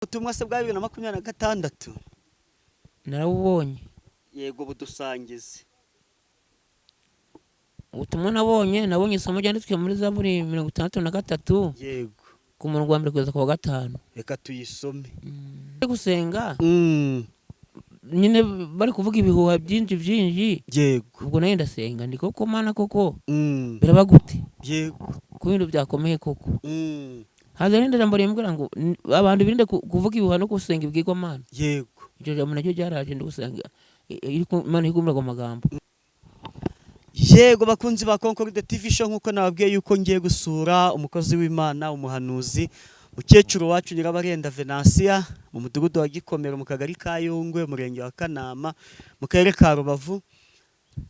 Ubutumwa se bwa 2026? Narawubonye. Yego, budusangize. Ubutumwa nabonye isomo ryanditswe muri Zaburi 63, ku murongo wa mbere kugeza ku wa gatanu. Reka tuyisome. Bari gusenga nyine, bari kuvuga ibihuha byinshi byinshi. Ubwo nayo ndasenga, ndi koko Mana, koko biraba gute ku bintu byakomeye koko? Haza irindi jambo rimbwira ngo abantu birinde kuvuga ibihuha no gusenga ibigirwamana. Iryo jambo naryo ryaraje, ndi gusenga, Imana iri kumbwira ago magambo. Yego, bakunzi ba Concorde TV Show, nkuko nababwiye yuko ngiye gusura umukozi w'Imana, umuhanuzi, mukecuru wacu Nyirabarenda Venantia, mu mudugudu wa Gikomero, mu kagari ka Yungwe, umurenge wa Kanama, mu karere ka Rubavu.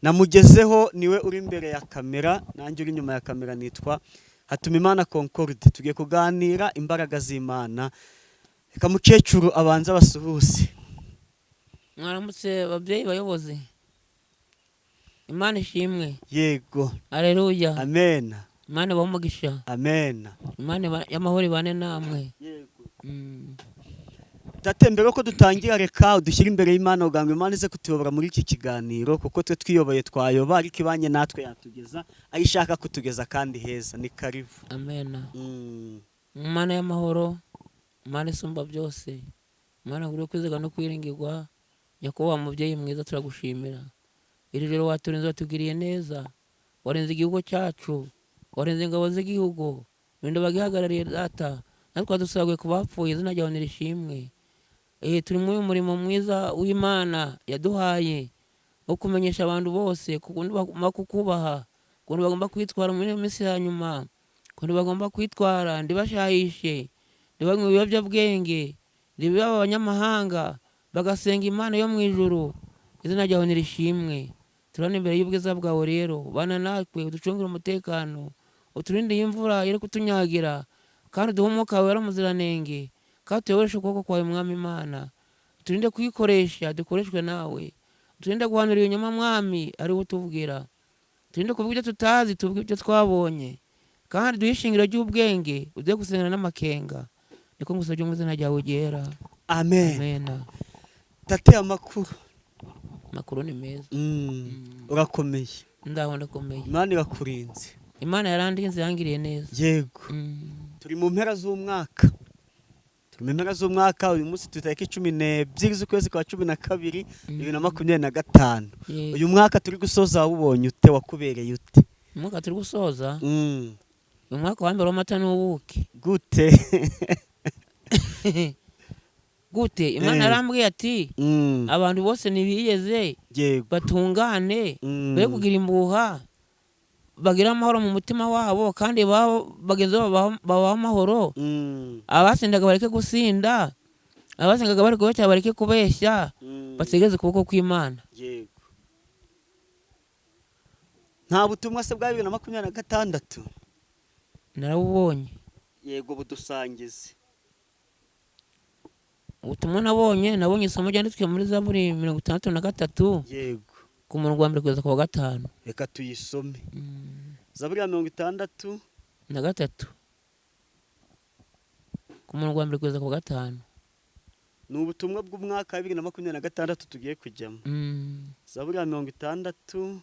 Namugezeho, niwe uri imbere ya kamera, nanjye uri inyuma ya kamera nitwa Hatumimana Concorde. Tugiye kuganira imbaraga z'Imana. Reka mukecuru abanza basuhuze. Mwaramutse babyeyi, bayobozi, Imana ishimwe. Aleluya. Amen. Imana ibahe umugisha. Amen. Imana y'amahoro ibane namwe. Tate, mbere yuko dutangira, reka udushyire imbere y'Imana kugira ngo Imana ize kutuyobora muri iki kiganiro, kuko twe twiyoboye twayoba, ariko ibanye natwe yatugeza aho ishaka kutugeza kandi heza. Ni karibu. Amen. Imana y'amahoro, Imana isumba byose, Imana nkuru yo kwizerwa no kwiringirwa, nyakubahwa mubyeyi mwiza, turagushimira. Iri joro waturinze, watugiriye neza, warinze igihugu cyacu, warinze ingabo z'igihugu, urinda abagihagarariye. Data, natwe wadusaguye ku bapfuye, izina ryawe nirishimwe. Turi muri uyu murimo mwiza w'Imana yaduhaye wo kumenyesha abantu bose ukuntu bagomba kukubaha, ukuntu bagomba kwitwara muri iyo minsi ya nyuma, ukuntu bagomba kwitwara, ntibashayishe, ntibanywe ibiyobyabwenge, ntibabe abanyamahanga, bagasenga Imana yo mu ijuru. Izina ryawe nirishimwe. Turabona imbere y'ubwiza bwawe rero, bana natwe, uducungire umutekano, uturinde iyi mvura iri kutunyagira, kandi uduhe umwuka wera muziranenge, kandi utuyoboreshe ukuboko kwawe. Mwami Imana, uturinde kuyikoresha, dukoreshwe nawe. Uturinde guhanura ibinyoma, Mwami, ari we utubwira. Turinde kuvuga ibyo tutazi, tuvuge ibyo twabonye, kandi duhe ishingiro ry'ubwenge, uduhe gusengana n'amakenga. Niko ngusabye mu izina ryawe ryera. Amen. Amen. Tate, amakuru? Amakuru ni meza. Urakomeye? Ndaho, ndakomeye. Imana irakurinze? Imana yarandinze, yangiriye neza. Turi mu mpera z'umwaka, turi mu mpera z'umwaka. Uyu munsi turi tariki 12 z'ukwezi kwa 12, 2025. Uyu mwaka turi gusoza wawubonye ute? Wakubereye ute? Umwaka turi gusoza, uyu mwaka wa mbere w'amata n'ubuki. Gute? Gute? Imana yarambwiye ati abantu bose ntibiyeze, batungane, be kugira imbuha, bagire amahoro mu mutima wabo, kandi bagenzi babo babaha amahoro. Abasindaga bareke gusinda, abasengaga bari kubeshya bareke kubeshya, bategereze ukuboko kw'Imana. Yego. Nta butumwa se bwa 2026? Narawubonye. Yego, budusangize. Ubutumwa nabonye isomo ryanditswe muri Zaburi 63, ku murongo wa mbere kugeza ku wa gatanu. Reka tuyisome. Zaburi ya 63 na gatatu, ku murongo wa mbere kugeza ku wa gatanu. Ni ubutumwa bw'umwaka wa 2026 tugiye kujyamo. Zaburi ya 63.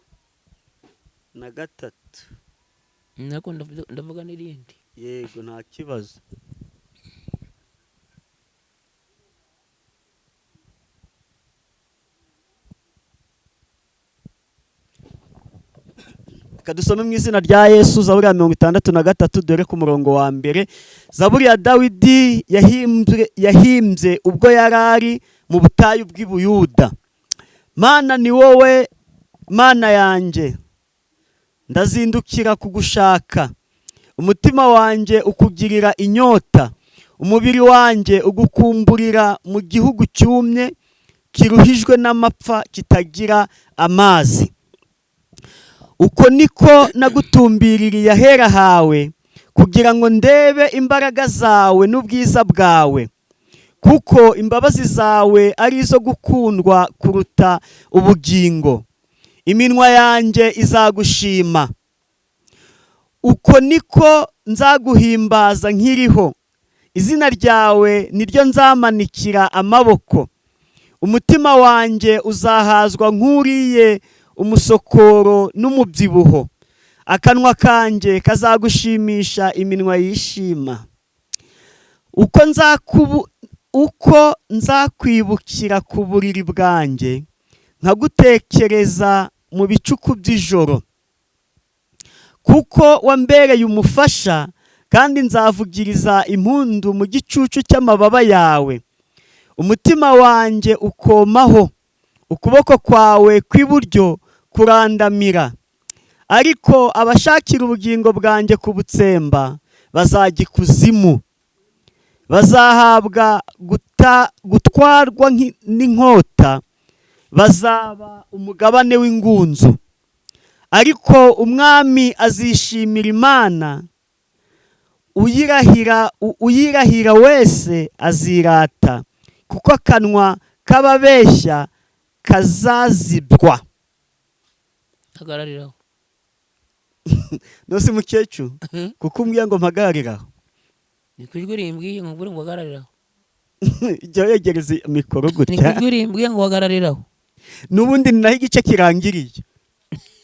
Nako ndavuga n'irindi. Yego, nta kibazo. Reka dusome mu izina rya Yesu. Zaburi ya 63, dore ku murongo wa mbere. Zaburi ya Dawidi yahimbye ubwo yari ari mu butayu bw'i Buyuda. Mana, ni wowe Mana yanjye, ndazindukira kugushaka. Umutima wanjye ukugirira inyota, umubiri wanjye ugukumburira mu gihugu cyumye, kiruhijwe n'amapfa, kitagira amazi. Uko niko nagutumbiririye ahera hawe, kugira ngo ndebe imbaraga zawe n'ubwiza bwawe, kuko imbabazi zawe ari izo gukundwa kuruta ubugingo. Iminwa yanjye izagushima. Uko niko nzaguhimbaza nkiriho. Izina ryawe niryo nzamanikira amaboko. Umutima wanjye uzahazwa nk'uriye umusokoro n'umubyibuho. Akanwa kanjye kazagushimisha iminwa yishima. Uko nzakwibukira ku buriri bwanjye, nkagutekereza mu bicuku by'ijoro. Kuko wambereye umufasha, kandi nzavugiriza impundu mu gicucu cy'amababa yawe. Umutima wanjye ukomaho, ukuboko kwawe kw'iburyo kurandamira. Ariko abashakira ubugingo bwanjye kubutsemba bazajya ikuzimu, bazahabwa gutwarwa n'inkota, bazaba umugabane w'ingunzu. Ariko umwami azishimira Imana, uyirahira wese azirata, kuko akanwa k'ababeshya kazazibwa. Hagarariraho. Nose mukecuru, kuko umbwiye ngo mpagarariraho? Ni ku ijwi rimbwiye ngo ngure ngo hagarariraho. Jya wegereza mikoro Ni ku gutya. ijwi rimbwiye ngo hagarariraho. N'ubundi ni naho igice kirangiriye.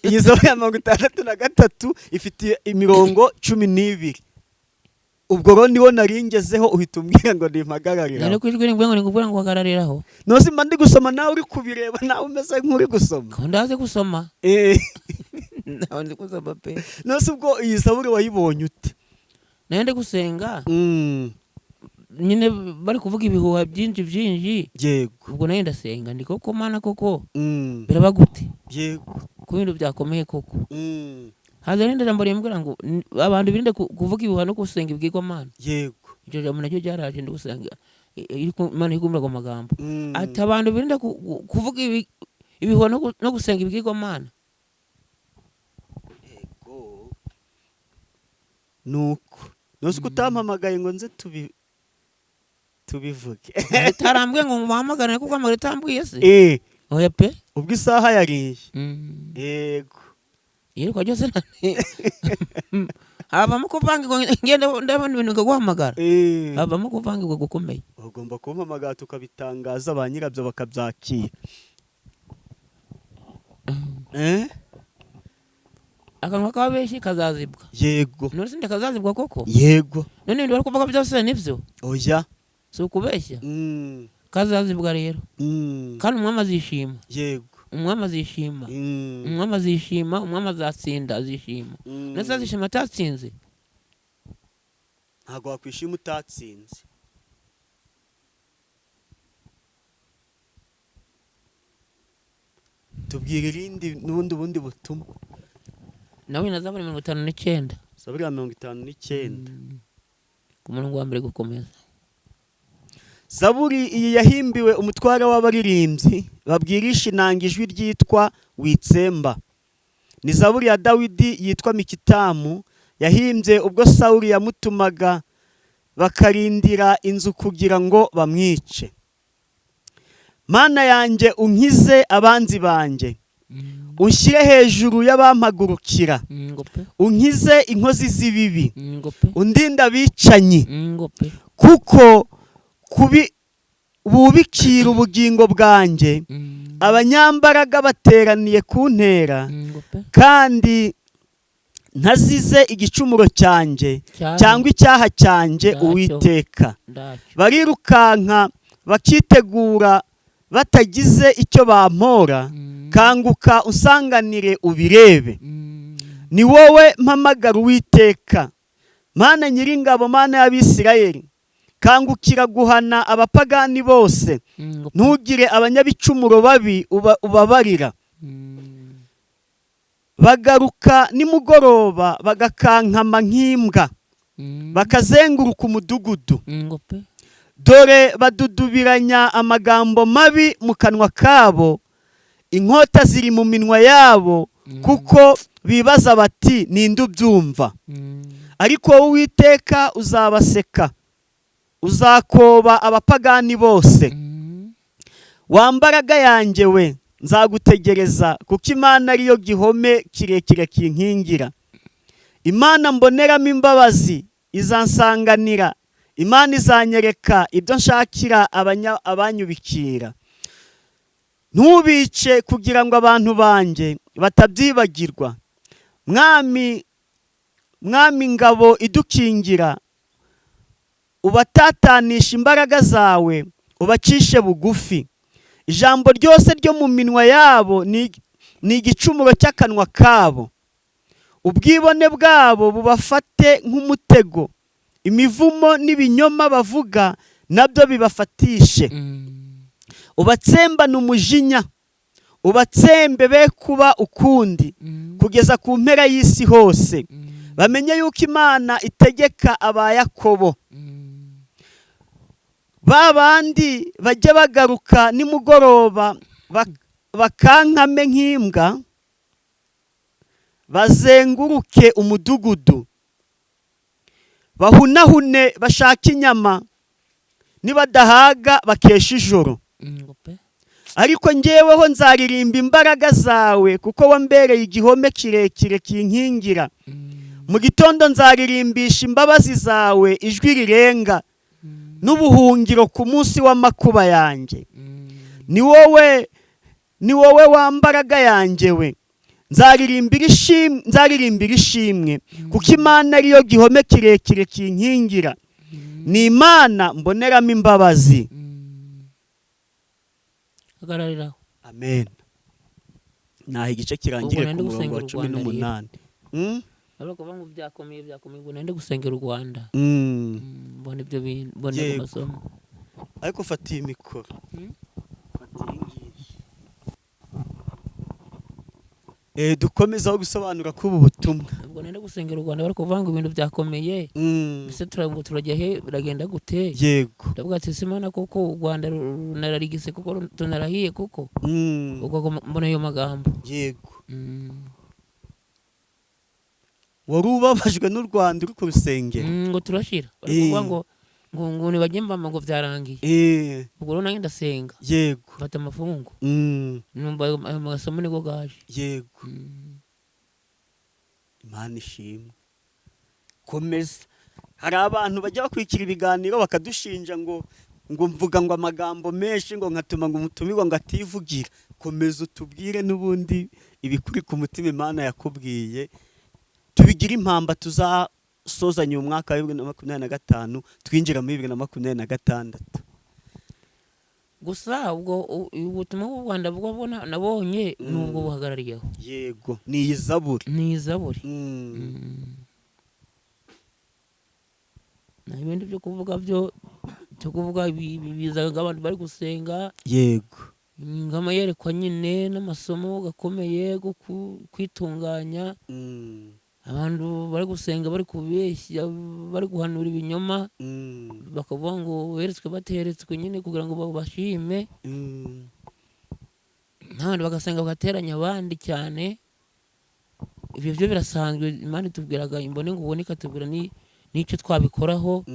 Iyi zaburi ya 63 ifite imirongo 12. Ubwo rero niwo naringezeho, uhita umbwira ngo nimpagarariraho. Ni ku ijwi rimbwiye ngo ngubwire ngo hagarariraho. Nose mba ndi gusoma, nawe uri kubireba, nawe umeze nk'uri gusoma. Ko ndazi gusoma. Ntawe nzi gusoma pe. Nose ubwo iyi zaburi wayibonye ute? Nayo ndi gusenga nyine, bari kuvuga ibihuha byinshi byinshi. Ubwo nayo ndasenga, ndi koko Mana, koko biraba gute ko ibintu byakomeye koko? Haza irindi jambo rimbwira ngo abantu birinde kuvuga ibihuha no gusenga ibigirwamana. Iryo jambo naryo ryaraje, ndi gusenga, Imana iri kumbwira ago magambo, ati abantu birinde kuvuga ibihuha no gusenga ibigirwamana. Yego. Nuko nose ko utampamagaye ngo nze tubivuge? Itarambwiye ngo muhamagare, kuko guhamagara itambwiye se? Oya pe. Ubwo isaha yariye. Yego. Yirirwa ryose habamo kuvangirwa, ngenda ndabona ibintu nkaguhamagara. Habamo kuvangirwa gukomeye. Ugomba kumpamagara tukabitangaza, ba nyirabyo bakabyakira. Akanwa k'ababeshi kazazibwa. None se kazazibwa koko? Yego. None ibintu bari kuvuga byose nibyo? Oya. Si ukubeshya? Kazazibwa rero. Kandi umwami azishima. Umwami azishima. Umwami azishima, umwami azatsinda, azishima. Ndetse azishima atatsinze? Ntabwo wakwishima utatsinze. Tubwira irindi n'ubundi bundi butumwa. Nawe na zaburi 59. Zaburi ya 59. Ku murongo wa mbere gukomeza. Zaburi iyi yahimbiwe umutware w'abaririmbyi babwirisha inanga, ijwi ryitwa Witsemba. Ni zaburi ya Dawidi yitwa Mikitamu, yahimbye ubwo Sawuli yamutumaga bakarindira inzu kugira ngo bamwice. Mana yanjye, unkize abanzi banjye, unshyire hejuru y'abampagurukira. Ngo pe. Unkize inkozi z'ibibi, Ngo pe. undinde abicanyi, Ngo pe. kuko kubi bubikira ubugingo bwanjye. Abanyambaraga bateraniye kuntera, Ngo pe. kandi ntazize igicumuro cyanjye Cyane. cyangwa icyaha cyanjye. Ntacyo. Uwiteka, Ndacyo. barirukanka bakitegura batagize icyo bampora. Kanguka unsanganire ubirebe. Ni wowe mpamagara, Uwiteka Mana nyiringabo, Mana y'Abisirayeli. Kangukira guhana abapagani bose. Ngo pe. Ntugire abanyabicumuro babi ubabarira. Bagaruka nimugoroba bagakankama nk'imbwa, bakazenguruka umudugudu. Ngo pe. Dore badudubiranya amagambo mabi mu kanwa kabo, inkota ziri mu minwa yabo, kuko bibaza bati: "Ninde ubyumva?" Ariko wowe, Uwiteka, uzabaseka, uzakoba abapagani bose. Wa mbaraga yanjye we, nzagutegereza, kuko Imana ariyo gihome kirekire kinkingira. Imana mboneramo imbabazi izansanganira. Imana izanyereka ibyo nshakira abanyubikira. Ntubice kugira ngo abantu banjye batabyibagirwa. Mwami, Mwami ngabo idukingira, ubatatanisha imbaraga zawe, ubacishe bugufi. Ijambo ryose ryo mu minwa yabo ni igicumuro cy'akanwa kabo. Ubwibone bwabo bubafate nk'umutego, imivumo n'ibinyoma bavuga nabyo bibafatishe. Ubatsembane umujinya, ubatsembe be kuba ukundi, kugeza ku mpera y'isi hose. Bamenye yuko Imana itegeka aba Yakobo. Ba bandi bajya bagaruka nimugoroba bakankame nk'imbwa, bazenguruke umudugudu, bahunahune bashake inyama, nibadahaga bakesha ijoro. Ngo pe. Ariko njyeweho nzaririmba imbaraga zawe, kuko wambereye igihome kirekire kinkingira. Mu gitondo nzaririmbisha imbabazi zawe ijwi rirenga, n'ubuhungiro ku munsi w'amakuba yanjye. Ni wowe wa mbaraga yanjye we, nzaririmbira ishimwe, kuko Imana ariyo gihome kirekire kinkingira, ni Imana mboneramo imbabazi. Hagarariraho. Amen. Naho igice kirangiriye Ubwo ku nari murongo wa gusengera u cumi Rwanda rero. n'umunani. Ariko kuvuga ngo byakomeye, byakomeye, ubwo nari ndi gusengera u Rwanda. Mbona ibyo bintu, mbona ayo masomo. Ariko fata iyi mikoro. Fata iyi ngiyi. Dukomezaho gusobanura k'ubu butumwa. Ubwo nari ndi gusengera u Rwanda, bari kuvuga ngo ibintu byakomeye. Mbese ngo turajya he? Biragenda gute? Ndavuga ati: "Si Imana koko, u Rwanda runararigise kuko, tunarahiye kuko." Ubwo mbona ayo magambo. Wari ubabajwe n'u Rwanda uri ku rusengero? Ngo turashira, bari kuvuga ngo nibajye mbama ngo byarangiye. Ubwo rero nanjye ndasenga, mfata amafungo, numva ayo masomo nibwo gaje. Imana ishimwe. Komeza. Hari abantu bajya bakurikira ibiganiro bakadushinja ngo mvuga ngo amagambo menshi, ngo nkatuma ngo umutumirwa ngo ativugira. Komeza utubwire n'ubundi ibikuri ku mutima Imana yakubwiye, tubigire impamba tuzasozanya uyu mwaka wa 2025 twinjira muri 2026. Gusa ubwo ubutumwa bw'u Rwanda bwo nabonye ni ubwo buhagarariyeho. Yego, ni iyi zaburi. Ni izaburi. Nta ibindi byo kuvuga, byo kuvuga bizaga abantu bari gusenga. Nk'amayerekwa nyine n'amasomo gakomeye yo kwitunganya. Abantu bari gusenga bari kubeshya, bari guhanura ibinyoma, bakavuga ngo beretswe bateretswe nyine kugira ngo babashime. N'abandi bagasenga bagateranya abandi cyane. Ibyo byo birasanzwe. Imana itubwiraga imbone ngo ubone, ikatubwira n'icyo twabikoraho.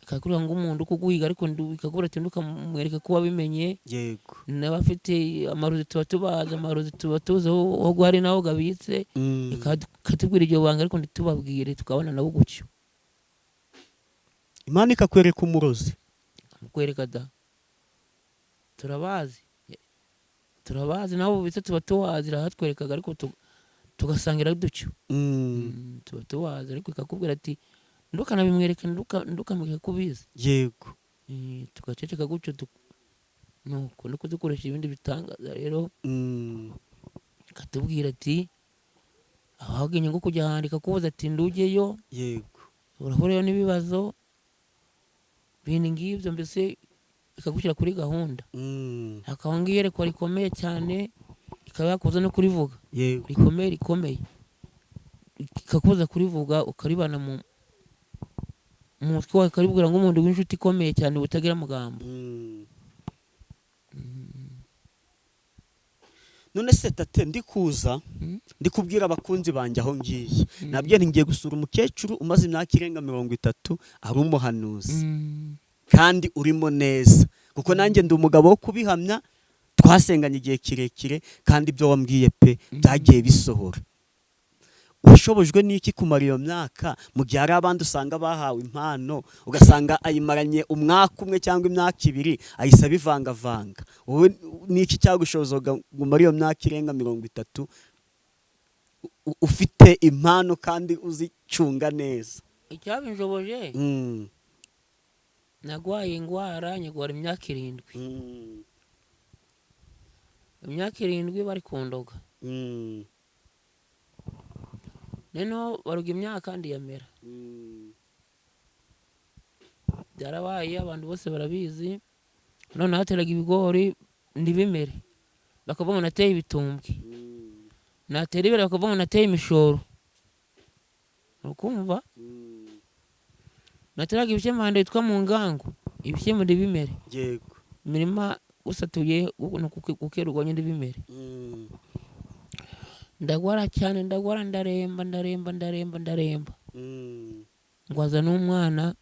Ikakubwira ngo umuntu ukuguhiga, ariko ikakubwira ati ntukamwereke ko wabimenye. N'abafite amarozi tuba tubazi, amarozi tuba tuzi aho guhari n'aho gabitse. Ikatubwira iryo banga, ariko ntitubabwire, tukabona nabo gutyo. Imana ikakwereka umurozi? Amukwereka da. Turabazi, turabazi nabo bubitse, tuba tuwazi. Irahatwerekaga, ariko tugasangira dutyo. Tuba tuwazi, ariko ikakubwira ati ndukanabimwereke, ndukamwereke ko ubizi. Tugaceceka gutyo, nuko no kudukoresha ibindi bitangaza rero. Ikatubwira ati abahaga inyungu kujya ahandi, ikakubuza ati ndujyeyo, urahurayo n'ibibazo ibintu ngibyo, mbese ikagushyira kuri gahunda. Hakaba ngiyerekwa rikomeye cyane, ikaba yakubuza no kurivuga. Rikomeye, rikomeye, ikakubuza kurivuga, ukaribana mu mutwe wawe, ukaribwira nk'umuntu w'inshuti ikomeye cyane butagira amagambo. None se tate, ndi kuza, ndi kubwira abakunzi banjye aho ngiye. Nabwiye nti ngiye gusura umukecuru umaze imyaka irenga 30 ari umuhanuzi, kandi urimo neza, kuko nanjye ndi umugabo wo kubihamya. Twasenganye igihe kirekire, kandi ibyo wambwiye pe byagiye bisohora. Washobojwe n'iki kumara iyo myaka, mu gihe hari abandi usanga bahawe impano, ugasanga ayimaranye umwaka umwe cyangwa imyaka 2 ahise abivangavanga? Wowe n'iki cyagushobozaga kumara iyo myaka irenga 30 ufite impano kandi uzicunga neza? Icyabinjoboje, nagwaye ingwara, nyigwara imyaka 7. Imyaka 7 bari kundoga. Noneho baruga imyaka ndiyamera. Byarabaye, abantu bose barabizi. None hateraga ibigori ntibimere, bakavuga ngo nateye ibitumbwe. Natera ibere, bakavuga ngo nateye imishoro. Ukumva? Nateraga ibishyimbo ahantu hitwa mu Ngango, ibishyimbo ntibimere. Imirima usatuye kukerurwa ntibimere. Ndagwara cyane, ndagwara, ndaremba, ndaremba, ndaremba, ndaremba. Ngwaza n'umwana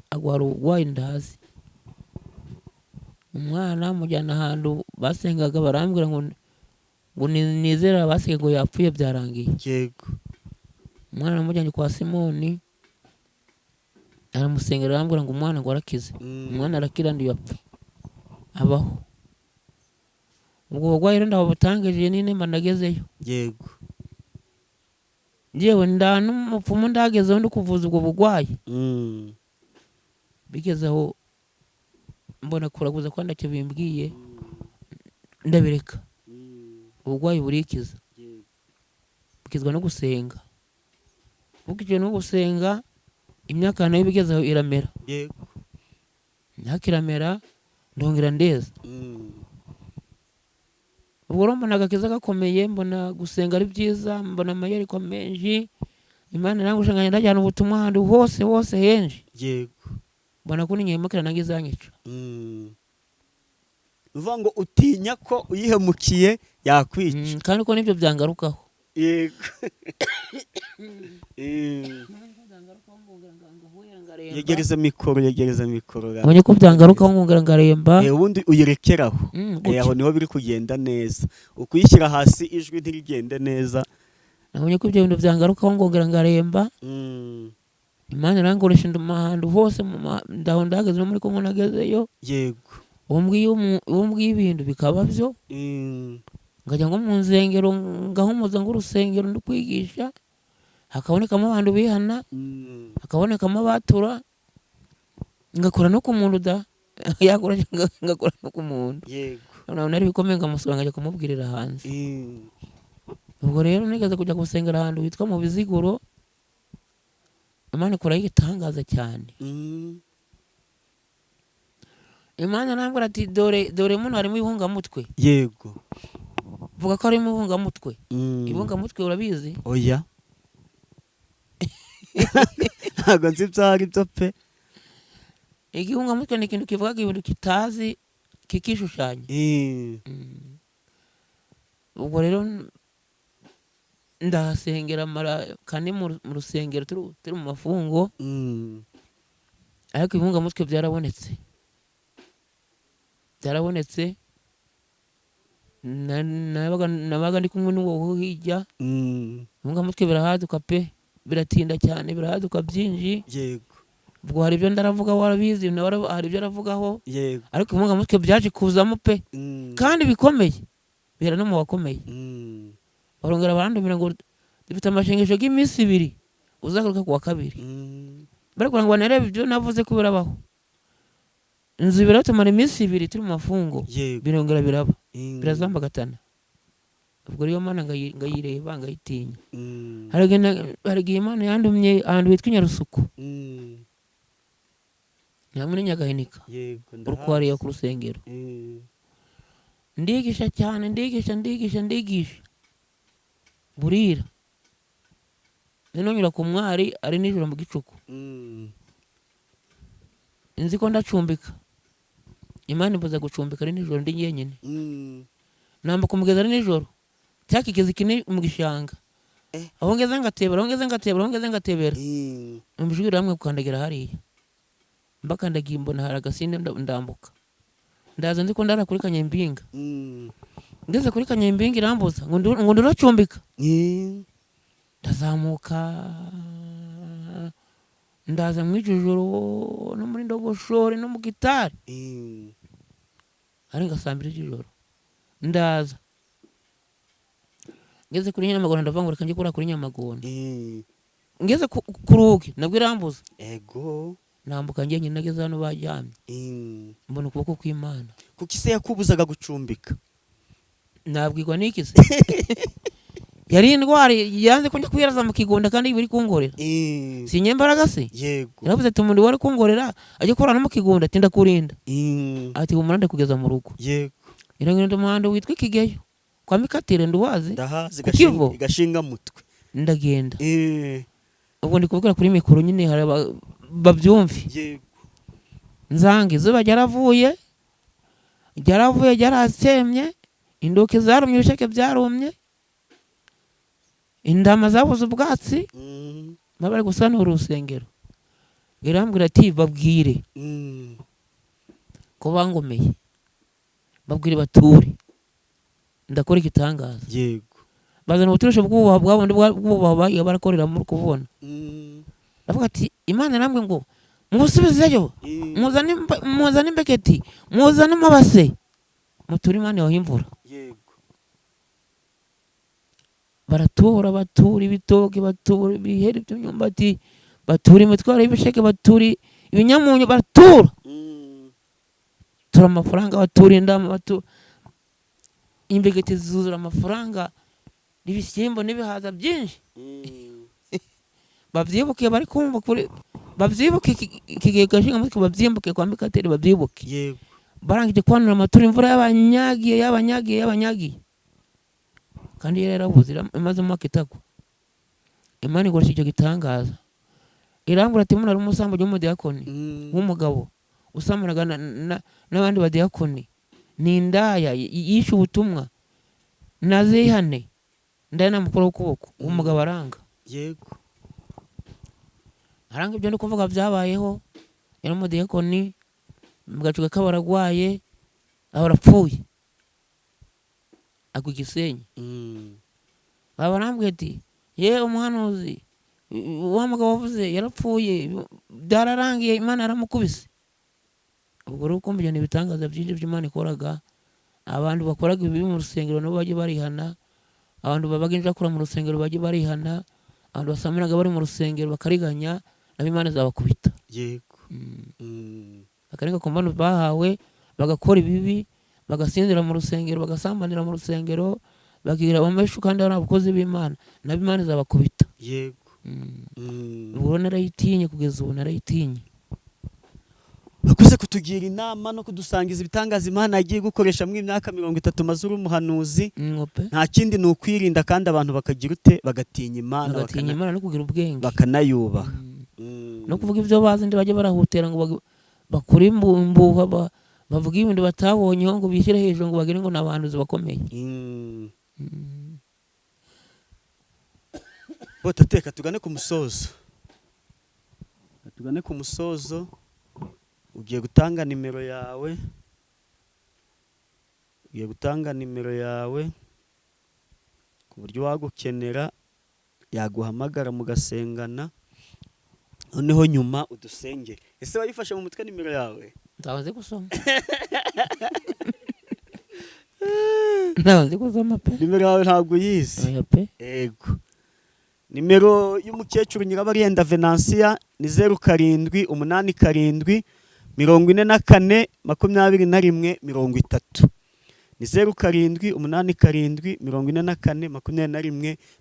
agwara uburwayi ndazi. Umwana mujyana ahantu basengaga, barambwira ngo nizere abasenga ngo yapfuye, byarangiye. Umwana namujyanye kwa Simoni, aramusengera, arambwira ngo umwana ngo arakize. Umwana arakira, ntiyapfa, abaho. Ubwo burwayi rero ndabutangije n'inema nagezeyo. Yewe, nda n'umupfumu ndagezeho ndi kuvuza ubwo burwayi. Bigeze aho mbona kuraguza ko ntacyo bimbwiye, ndabireka. Uburwayi burikiza. Bukizwa no gusenga. Bukijwe no gusenga, imyaka nayo bigeze aho iramera. Imyaka iramera, ndongera ndeza. Ubwo rero mbona agakiza gakomeye, mbona gusenga ari byiza, mbona amayeriko menshi. Imana irangusha nkajya ndajyana ubutumwa ahantu hose hose henshi. Mbona ko ninyihemukira nange izanyica. Uvuga ngo utinya ko uyihemukiye yakwica. Kandi ko nibyo byangarukaho. Yegereza mikoro, yegereza mikoro. Mbonye ko byangarukaho nkongera ngaremba. Ubundi uyirekeraho. Gutya. Aho niho biri kugenda neza. Ukuyishyira hasi ijwi ntirigende neza. Nabonye ko ibyo bintu byangarukaho ngongera ngaremba. Imana irangoresha nduma ahantu hose, ndaho ndahagaze no muri Kongo nagezeyo. Uwo mbwiye ibintu bikaba byo. Ngajya nko mu nzengero, ngahumuza ng'urusengero ndi kwigisha, hakabonekamo abantu bihana, hakabonekamo abatura, ngakora no ku muntu da yakora, ngakora no ku muntu. Nabona ari bikomeye ngamusura, nkajya kumubwirira hanze. Ubwo rero nigeze kujya gusengera ahantu hitwa mu Biziguro, Imana ikora igitangaza cyane. Imana arambwira ati dore dore muno harimo ibihungamutwe. Vuga ko harimo ibihungamutwe. Ibihungamutwe urabizi? Oya, ntabwo nzi ibyo ari byo pe. Igihungamutwe ni ikintu kivuga ibintu kitazi, kikishushanya. Ubwo rero ndahasengera mara kane mu rusengero, turi mu mafungo. Ariko ibihungamutwe byarabonetse, byarabonetse. Nabaga ndi kumwe n'uwo hirya. Ibihungamutwe birahaduka pe, biratinda cyane, birahaduka byinshi. Ubwo hari ibyo ndaravuga warabizi, nawe hari ibyo aravugaho. Ariko ibihungamutwe byaje kuzamo pe. Kandi bikomeye, bihera no mu bakomeye. Barongera barandumira ngo dufite amashengesho y'iminsi 2, uzagaruka ku wa kabiri. Bari kugira ngo banarebe ibyo navuze ko birabaho. Inzu ibiri tumara iminsi 2 turi mu mafungo. Birongera biraba. Birazambagatana. Ubwo rero Imana ngayireba, ngayitinya. Hari igihe Imana yandumye ahantu hitwa i Nyarusuku. Hamwe n'i Nyagahinika. Ndahazi. Urwariye ku rusengero. Ndigisha cyane, ndigisha, ndigisha, ndigisha, burira. Noneho nyura ku mwari ari nijoro mu gicuku. Nzi ko ndacumbika, Imana imbuza gucumbika ari nijoro ndi njyenyine. Nambuka umugezi ari nijoro, cya kigezi kini mu gishanga. Aho ngeze ngatebera, aho ngeze ngatebera, aho ngeze ngatebera. Numva ijwi riramwe gukandagira hariya, mbakandagiye mbona hari agasinde, ndambuka ndaza. Nzi ko ndara kuri Kanyembinga. Ngeze kuri Kanyembinga irambuza ngo nduracumbika. Ndazamuka ndaza mu iryo joro no muri ndogoshore no mu gitari, ari nka saa 2 z'ijoro. Ndaza ngeze kuri Nyamagona, ndavuga ngo reka njye kurara kuri Nyamagona. Ngeze ku rugi nabwo irambuza. Ego. Nambuka njyenyine, nageze hano baryamye, mbona ukuboko kw'Imana. Kuki se yakubuzaga gucumbika? Nabwirwa n'iki se? Yari indwara yanze ko njya kwiyaraza mu kigunda, kandi biri kungorera. Si inyembaraga se? Yego. Yaravuze ati umuntu wari kungorera ajye kurara no mu kigunda, ati ndakurinda. Ati humura ndakugeza mu rugo. Yego. Iragenda umuhanda witwa Ikigeyo kwa Mikatire, nduwazi? Ndahazi. Ku Kivu? Gashinga mutwe. Ndagenda. Ubwo ndi kuvugira kuri mikoro nyine, hari babyumve. Yego. Nzanga izuba ryaravuye, ryaravuye, ryarasemye, indoke zarumye, ibisheke byarumye, indama zabuze ubwatsi. Baba bari gusanura urusengero. Irambwira ati babwire ko bangomeye, babwire bature, ndakora igitangaza. Yego. Bazana ubuturisho bw'ububaho bwa bundi bw'ububaho bagiye barakoreramo, uri kubona. Ndavuga ati Imana irambwiye ngo mubusubizeyo, muzane imbegeti, muzane amabase, muture, Imana yabaha imvura. Yego. Baratura, batura ibitoki, batura ibiheri by'imyumbati, batura imitwaro y'ibisheke, batura ibinyamunyu, baratura. Batura amafaranga, batura indama, batura imbegeti zuzura amafaranga n'ibishyimbo n'ibihaza byinshi. Babyibuke bari kumva kuri, babyibuke ikigega nshingamutwe, babyibuke kwa Mikateri, babyibuke. Yego. Barangije kwanura amaturo, imvura yabanyagiye, yabanyagiye, yabanyagiye, kandi yari yarabuze, imaze umwaka itagwa. Imana ikoresha icyo gitangaza, irambwira ati umuntu ari umusambanyi w'umudiyakoni, w'umugabo usamanaga n'abandi badiyakoni, ni indaya, yishe ubutumwa, nazihane, ndaya namukuraho ukuboko. Uwo mugabo aranga. Yego. Aranga. Ibyo ndi kuvuga byabayeho, yari umudiyakoni, mu gacuga k'abaragwaye, aba arapfuye, agwa Igisenyi. Baba barambwiye ati ye umuhanuzi wa mugabo wavuze yarapfuye, byararangiye, Imana yaramukubise. Ubwo rero ukumva ibyo ni ibitangaza byinshi by'Imana ikoraga. Abantu bakoraga ibibi mu rusengero nabo bajye barihana, abantu babaga injakura mu rusengero bajye barihana, abantu basamiraga bari mu rusengero bakariganya nabo Imana izabakubita. Yego. Bakarenga ku mpano bahawe, bagakora ibibi, bagasinzira mu rusengero, bagasambanira mu rusengero, bakigira abameshu kandi ari abakozi b'Imana, nabo Imana izabakubita. Yego. Ubwo rero narayitinye, kugeza ubu narayitinye. Bakuze kutugira inama no kudusangiza ibitangaza Imana yagiye gukoresha mu imyaka 30 maze uri umuhanuzi. Ngo pe. Nta kindi ni ukwirinda, kandi abantu bakagira ute? Bagatinya Imana. Bagatinya Imana no kugira ubwenge. Bakanayubaha. No kuvuga ibyo bazi, ndi bajye barahutera ngo bakure imbuha, bavuge ibintu batabonyeho ngo bishyire hejuru ngo bagire ngo ni abahanuzi bakomeye. Bote teka tugane ku musozo. Tugane ku musozo. Ugiye gutanga nimero yawe. Ugiye gutanga nimero yawe ku buryo wagukenera yaguhamagara mugasengana, noneho nyuma udusengere. Ese wayifashe mu mutwe nimero yawe? Nzaba nzi gusoma, nzaba nzi gusoma pe. Nimero yawe ntabwo uyizi? Oya pe. Ego. Nimero y'umukecuru Nyirabariyenda Venansiya ni 0787 44 21 30. Ni 0787 44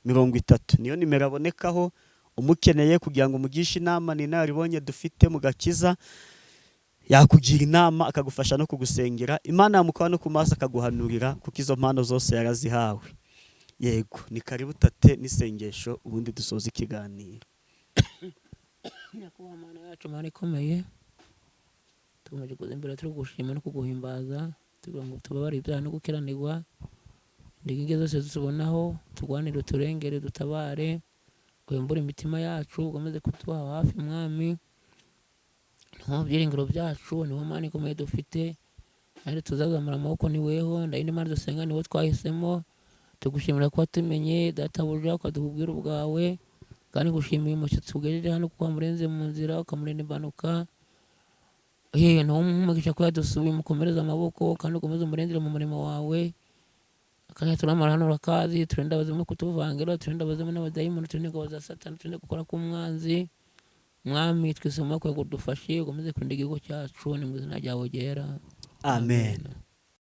21 30. Niyo nimero abonekaho umukeneye kugira ngo umugishe inama. Ni inararibonye dufite mu gakiza, yakugira inama akagufasha no kugusengera, Imana yamukoba no ku maso akaguhanurira, kuko izo mpano zose yarazihawe. Yego, ni karibu tate n'isengesho, ubundi dusoza ikiganiro. Nyakubahwa Mana yacu, Mana ikomeye, tukomeje kuza imbere turi gushima no kuguhimbaza, tugira ngo tubabare ibyaha no gukiranirwa, intege zose tubonaho, turwanire, uturengere, dutabare, uhembure imitima yacu, ukomeze kutuba hafi Mwami. Niho byiringiro byacu, niho Mana ikomeye dufite, kandi tuzazamura amaboko ni weho, ndayindi Mana dusenga niwo twahisemo. Tugushimira kuba tumenye databuja, ukaduha ubwiru bwawe, kandi ngushimiye umushyitsi ugejeje hano kuko wamurenze mu nzira, ukamurinda impanuka. Ntumugisha ko yadusubiye, umukomereze amaboko kandi ukomeze umurindire mu murimo wawe. Akanya turamara hano urakazi, turinde abazimu kutuvangira, turinde abazimu n'abadayimoni, turinde ingabo za Satani, turinde gukora k'umwanzi. Mwami, twese mu maboko yawe udufashe, ukomeze kurinda igihugu cyacu, ni mu izina ryawe ryera. Amen.